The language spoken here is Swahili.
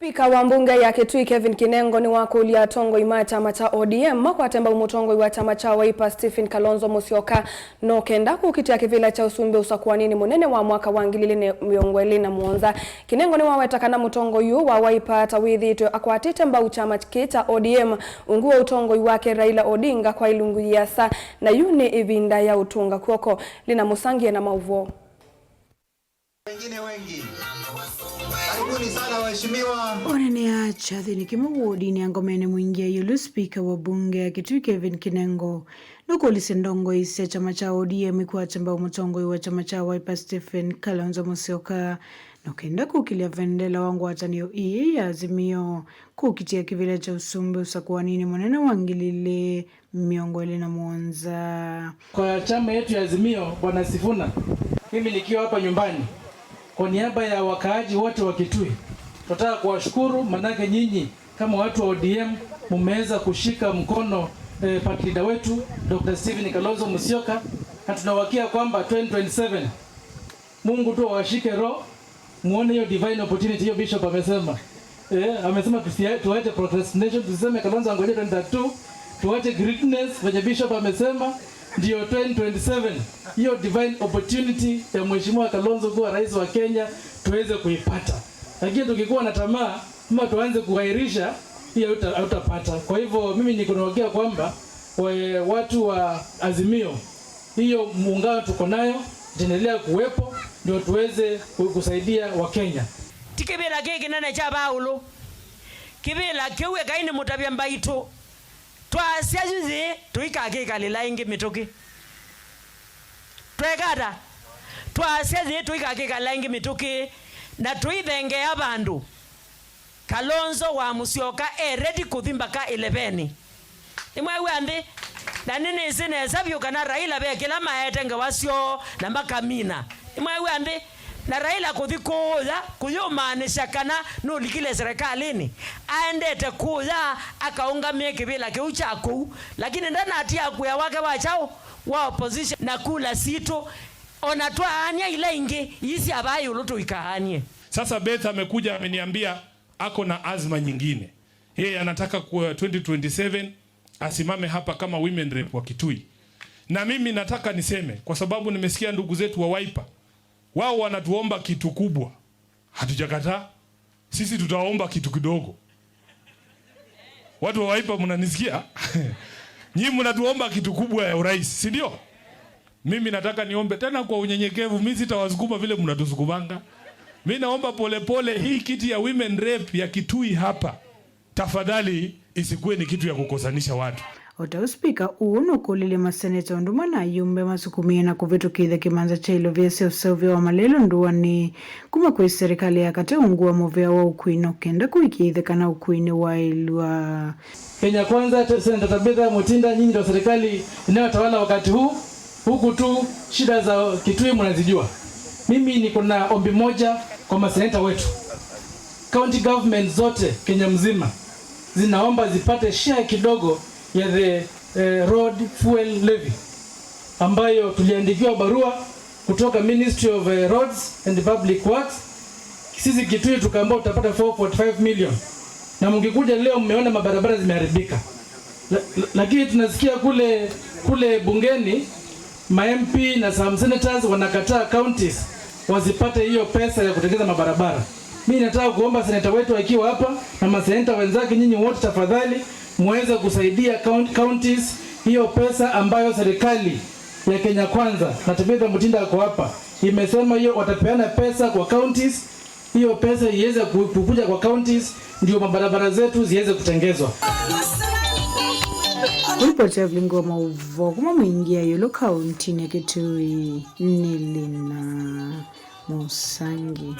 Spika wa mbunge ya Kitui Kevin Kinengo ni wakulia tongoi ma chama cha ODM makwatemba umutongoi wa chama cha Wiper Stephen Kalonzo Musyoka no kenda kukitia kivila cha usumbi usakuanini munene wa mwaka wa 2027. Kinengo ni waweta kana mutongo yu wa Wiper tawithitwe akwatite mbau chama cha ODM unguwa utongoi wake Raila Odinga kwa ilungu yasa na yune ivinda ya utunga kuoko lina musangie na mauvo. Wengine wengi. Karibuni sana waheshimiwa. Onene achathini kimwe ya ngomene mwingia yulu spika wa bunge ya Kitui Kevin Kinengo nukulise ndongo isi ya chama cha ODM ikwatamba umutongoi wa chama cha Wiper Stephen Kalonzo Musyoka nokenda kukilia vendela wangu watanio ii ya Azimio kukitia kivila cha usumbi usakuwanini munene wa 2027. Kwa chama yetu ya Azimio, Bwana Sifuna, mimi nikiwa hapa nyumbani kwa niaba ya wakaaji wote wa Kitui tunataka kuwashukuru, manake nyinyi kama watu wa ODM mmeweza kushika mkono party leader wetu Dr. Stephen Kalonzo Musyoka, na tunawakia kwamba 2027 Mungu tu awashike roho, muone hiyo divine opportunity hiyo bishop amesema. Amesema tuache procrastination, tuseme Kalonzo angoje 2032, tuache greediness venye bishop amesema ndio 2027 hiyo divine opportunity ya Mheshimiwa Kalonzo kuwa rais wa Kenya tuweze kuipata. Lakini tukikuwa na tamaa ama tuanze kuahirisha, hiyo hautapata. Kwa hivyo mimi niko naongea kwamba watu wa Azimio, hiyo muungano tuko nayo itaendelea kuwepo ndio tuweze kusaidia Wakenya. Tikibila kiki nene cha Paulo kibila kiwe kaini mutabia mbaitu twasya yuzi tuikakikalila ingi mituki twekata twasya zi tuikakikalila ingi mituki na tuithengea bandu Kalonzo wa Musyoka e ready kuthi mpaka 11 nimwewe nthi na ninisi nesa vyu kana Raila bekila maete ngewa syoo na makamina nimwewe nthi na Raila kuthi kuya kuyumanisha kana nulikile serikalini aendete kuya akaungamie kivila kiu cha kuu lakini ndanatia kuya wake wachao wa opposition na kula situ ona twaania ile ingi isi abayi ulutu ikahanie. Sasa Beth amekuja ameniambia ako na azma nyingine, yeye anataka kwa 2027 asimame hapa kama women rep wa Kitui, na mimi nataka niseme kwa sababu nimesikia ndugu zetu wa Wiper wao wanatuomba kitu kubwa, hatujakataa sisi, tutaomba kitu kidogo. Watu wa Wiper mnanisikia? Nyinyi mnatuomba kitu kubwa ya urais, si ndio? Mimi nataka niombe tena kwa unyenyekevu, mimi sitawasukuma vile mnatusukumanga. Mimi naomba polepole, hii kiti ya women rep ya Kitui hapa, tafadhali isikuwe ni kitu ya kukosanisha watu. Ota uspika uu nukulile maseneta unduma na yumbe masukumie na kuvitukitha kimanza cha ilo vya useuvya wa malelo nduani kuma kwi serikali ya kati ungu muvea wa ukwini ukenda kuikitha kana ukwini wa ilwa. Kenya Kwanza, Senator Tabitha Mutinda, nyinyi ndio serikali inayotawala wakati huu, huku tu shida za Kitui mnazijua. Mimi niko na ombi moja kwa maseneta wetu. County government zote Kenya mzima zinaomba zipate share kidogo ya the road fuel levy ambayo tuliandikiwa barua kutoka Ministry of Roads and Public Works. Sisi Kitui tukaambiwa tutapata 4.5 million, na mngekuja leo mmeona mabarabara zimeharibika. Lakini tunasikia kule bungeni ma MP na some senators wanakataa counties wasipate hiyo pesa ya kutengeneza mabarabara. Mimi nataka kuomba seneta wetu akiwa hapa na maseneta wenzake, nyinyi wote tafadhali muweze kusaidia counties hiyo pesa ambayo serikali ya Kenya Kwanza na Tabitha Mutinda ako hapa imesema hiyo watapeana pesa kwa counties, hiyo pesa iweze kukuja kwa counties ndio mabarabara zetu ziweze kutengezwa. Ripoti ya vlingo wa mauvo kuma mwingia yolo kaunti ya Kitui nilina Musangi.